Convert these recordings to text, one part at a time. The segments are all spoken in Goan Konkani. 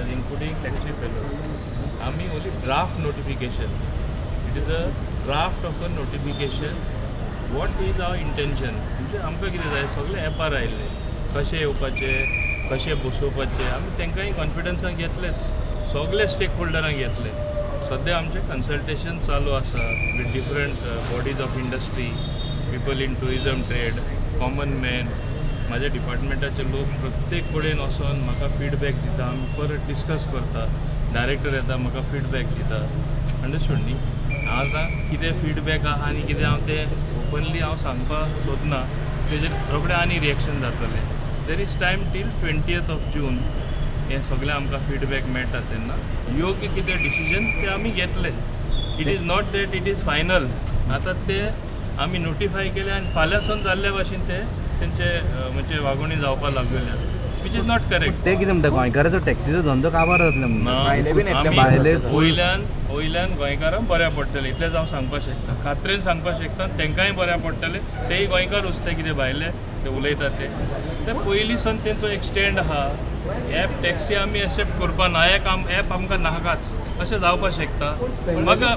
stakeholders, including taxi fellows. आमी only draft notification. It is a draft of a notification. What is our intention? म्हणजे आमकां कितें जाय, सगळे एपार आयिल्ले कशें येवपाचें, कशें बसोवपाचें, आमी तांकांय कॉन्फिडन्सान घेतलेच, सगळे स्टेक होल्डरांक घेतले. सद्या आमचें कन्सल्टेशन चालू आसा with different bodies of industry, people in tourism trade, common man. म्हाज्या डिपार्टमेंटाचे लोक प्रत्येक कडेन वचोन म्हाका फिडबॅक दिता. आमी परत डिस्कस करता. डायरेक्टर येता, म्हाका फिडबॅक दिता. अंडरस्टूड न्ही? हांव आतां कितें फिडबॅक आहा आनी कितें हांव तें ओपनली हांव सांगपाक सोदना. तेजेर रोखडें आनी रिएक्शन जातलें. There is time till 20th of June. हें सगळें आमकां फिडबॅक मेळटा तेन्ना योग्य कितें डिसिजन तें आमी घेतले. It is not that it is final. आतां ते आमी नोटिफाय केले आनी फाल्यां सावन जाल्ल्या भाशेन ते तेंचे म्हणजे वागोवणी जावपाक लागलेले आसा, which is not correct. ते कितें म्हणटा, गोंयकाराचो टॅक्सीचो धंदो काबार जातलो म्हणून. भायले बीन येतले. आमी भायले. वयल्यान वयल्यान गोंयकारांक बऱ्याक पडटलें इतलेंच हांव सांगपाक शकता, खात्रेन सांगपाक शकता. तांकांय बऱ्याक पडटलें. तेय गोंयकारूच. ते कितें भायले ते उलयतात ते ते पयलीं सावन तेंचो एक स्टँड आहा, एप टॅक्सी आमी एक्सेप्ट करपा ना, एक एप आमकां नाकाच, अशें जावपाक शकता.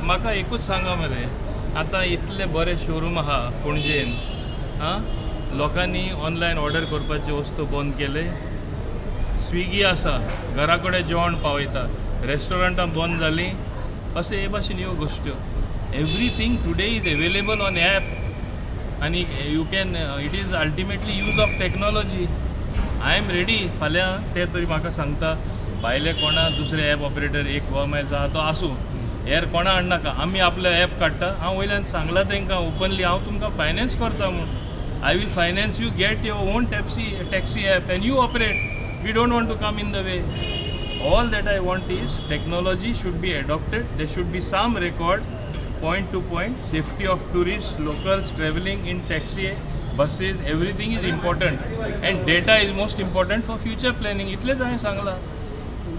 म्हाका एकूच सांगा मरे, आतां इतले बरे शोरूम आहा पणजेन, आं, लोकांनी ऑनलायन ऑर्डर करपाचे वस्तू बंद केले? स्विगी आसा, घरा कडेन जेवण पावयता. रेस्टॉरंटां बंद जालीं? अशें हे भाशेन ह्यो गोश्ट्यो. Everything today is available on app आनी you can it is ultimately use of technology. I am ready. फाल्यां ते तरी म्हाका सांगता, भायले कोणा दुसरे एप ऑपरेटर एक गोवा मायल्स आहा तो आसूं, हेर कोणा हाडनाका, आमी आपलो एप काडटा. हांव वयल्यान सांगलां तांकां ओपनली, हांव तुमकां फायनान्स करता म्हूण. I will finance you, get your own taxi app and you operate. We don't want to come in the way. All that I want is technology should be adopted. There should be some record, point to point, safety of tourists, locals traveling in taxi, buses, everything is important. And data is most important for future planning. इतलेंच हांवें सांगलां.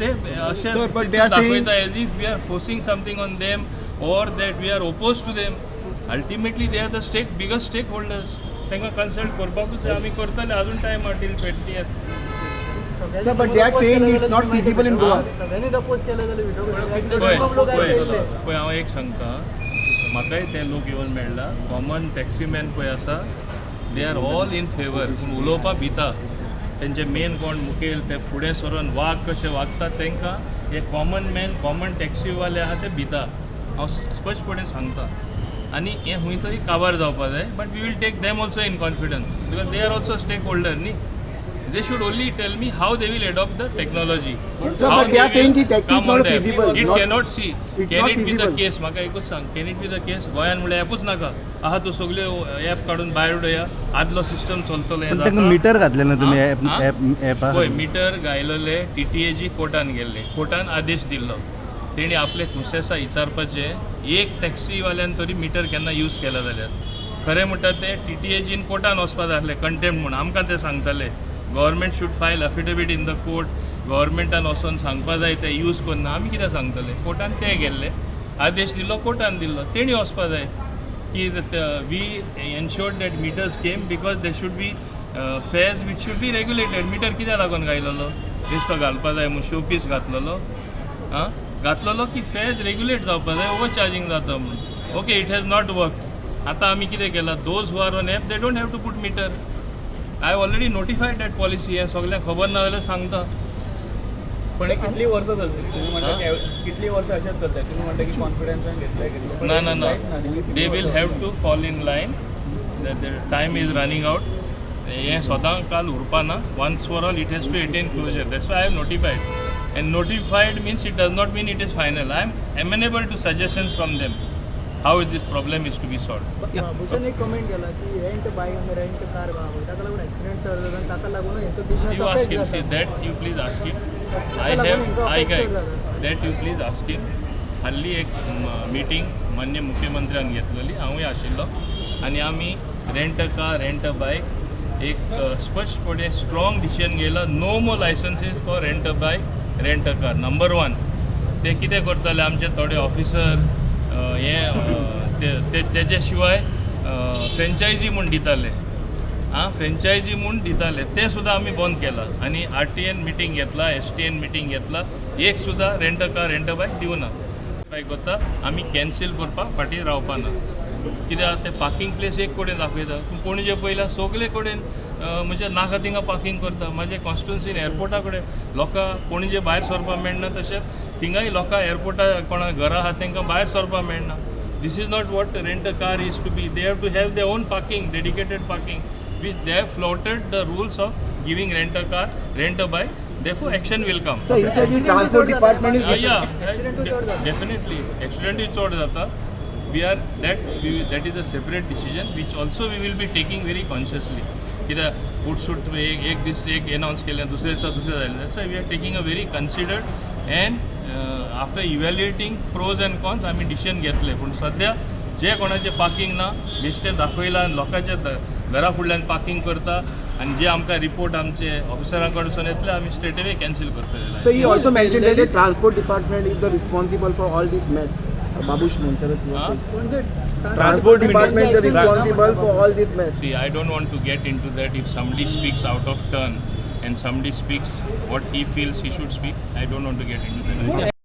ते अशें Sir, but they are saying- दाखयता as if we are forcing something on them or that we are opposed to them. Ultimately, they are the biggest stakeholders. तांकां कन्सल्ट करपाकूच जाय. आमी करतले. अजून टायम आहा till 20th. Sir, but they are saying it's not feasible in Goa. सगळ्यांनी अपोज केलं जाल्यार पळय लोक पळय आयिल्ले. पळय, हांव एक सांगता, म्हाकाय ते लोक येवन मेळ्ळा. कॉमन टॅक्सीमॅन पळय आसा, they are all in favour, पूण उलोवपाक भिता. तेंचे मेन कोण मुखेल ते फुडें सरून वाग कशे वागतात, तांकां हे कॉमन मॅन, कॉमन टॅक्सीवाले आहा ते भिता. हांव स्पश्टपणे सांगता आनी हें खंय तरी काबार जावपा जाय, but we will take them also in confidence because they are also stakeholder न्ही. They should only tell me how they will adopt the technology. Sir, but they are saying the taxi is not feasible. It cannot see. It's can not it be the feasible. Case? म्हाका एकूच सांग, can it be the case, गोंयान म्हणल्यार एपूच नाका आहा, तो सगळ्यो एप काडून भायर उडया, आदलो सिस्टम चलतलो, हें पण तांकां जाता? मिटर घातलें ना तुमी आं? एप आं? एप एपा. पळय, मिटर घायलेले टीटीएजी कोर्टान गेल्ले. कोर्टान आदेश दिल्लो. तेणी आपले कुसेसा विचारपाचें, एक टॅक्सीवाल्यान तरी मिटर केन्ना यूज केला जाल्यार. खरें म्हणटा ते टीटीएजीन कोर्टान वचपा जाय आसलें कंटेम्प्ट म्हूण. आमकां ते सांगताले, government should file affidavit in the court. गव्हर्मेंटान वचोन सांगपा जाय ते यूज करना. आमी कितें सांगतले? कोर्टान ते गेल्ले, आदेश दिल्लो, कोर्टान दिल्लो. तेणी वचपा जाय की we ensured that meters came because there should be fares which should be regulated. Meter कित्याक लागून घायलेलो? बेश्टो घालपा जाय म्हूण शो पीस घातलेलो? आं, घातलेलो की फेर्स रेग्युलेट जावपा जाय, ओवर चार्जींग जाता म्हूण. Okay, it has not work. आतां आमी कितें केलां, those who are on app, they don't have to put meter. I already notified that policy. हें सगल्यांक खबर ना जाल्यार सांगता. पण कितली वर्सां चलतली? तुम्ही म्हणता की कितली वर्सां अशेंच चलतले? तुम्ही म्हणता की कॉन्फिडन्सान घेतले घेतले. ना ना ना, they will have to fall in line. The time is running out. हें सदां काल उरपा ना. Once for all it has to attain closure. That's I have notified, and notified means it does not mean it is final. I am amenable to suggestions from them how is this problem is to be solved. Bhushan एक कमेंट केला की रेंट बायक आनी रेंट कार ताका लागून एक्सिडेंट चड जाता आनी ताका लागून हेंचो business You ask affect him, see जाता. That you please ask him. I लागून have हेंकां I affect चड जाता. That you please ask him. हाल्ली एक मिटींग मान्य मुख्यमंत्र्यान घेतलेली, हांवूय आशिल्लो आनी आमी rent a car, rent a bike एक स्पश्टपणे स्ट्रॉंग डिसिजन घेयला. No more licenses for rent a bike, rent a car, number one. ते कितें करताले, आमचे थोडे ऑफिसर हे ते तेजे शिवाय फ्रेंचायजी म्हूण दिताले. आं, फ्रेंचायजी म्हूण दिताले ते सुद्दां आमी बंद केला आनी आरटीएन मिटींग घेतला, एसटीएन मिटींग घेतला. एक सुद्दां rent car, rent बायक दिवना. बायक वता आमी कॅन्सील करपाक फाटीं रावपा ना, कित्याक ते पार्किंग प्लेस एक कडेन दाखयता, पूण पणजे पयल्या सगले कडेन म्हणजे नाका थिंगा पार्किंग करता. म्हाजे कॉन्स्टिट्युन्सीन एअरपोर्टा कडेन लोकां पणजे भायर सरपाक मेळना, तशेंच थिंगाय लोकां एअरपोर्टा कोणा घरा आहा तांकां भायर सरपाक मेळना. This is not what rent a car is to be. They have to have their own parking, dedicated parking, which they have flouted the rules of giving rent a car, rent a bike. Therefore, action will come. Sir, he said the transport department is Yeah, Accident चड जाता. Definitely. Accident is चड जाता. We are that we, that is a separate decision which also we will be taking very consciously. कित्याक उठसूट एक एक दीस एक एनाउन्स केलें, दुसरे दिसा दुसरें जालें. So we are taking a very considered and after evaluating pros and cons आमी डिसिजन घेतले. पूण सद्या जे कोणाचें पार्किंग ना, बेश्टें दाखयलां आनी लोकांच्या घरा फुडल्यान पार्किंग करता आनी जे आमकां रिपोर्ट आमचे ऑफिसरां कडसून येतले, आमी स्ट्रेट अवे कॅन्सील करतले. So he also mentioned that the transport department is the responsible for all this mess. Babush Monserrate was Huh? saying. Panaji Transport department is responsible for all this mess. See, I don't want to get into that. If somebody speaks out of turn and somebody speaks what he feels he should speak, I don't want to get into that.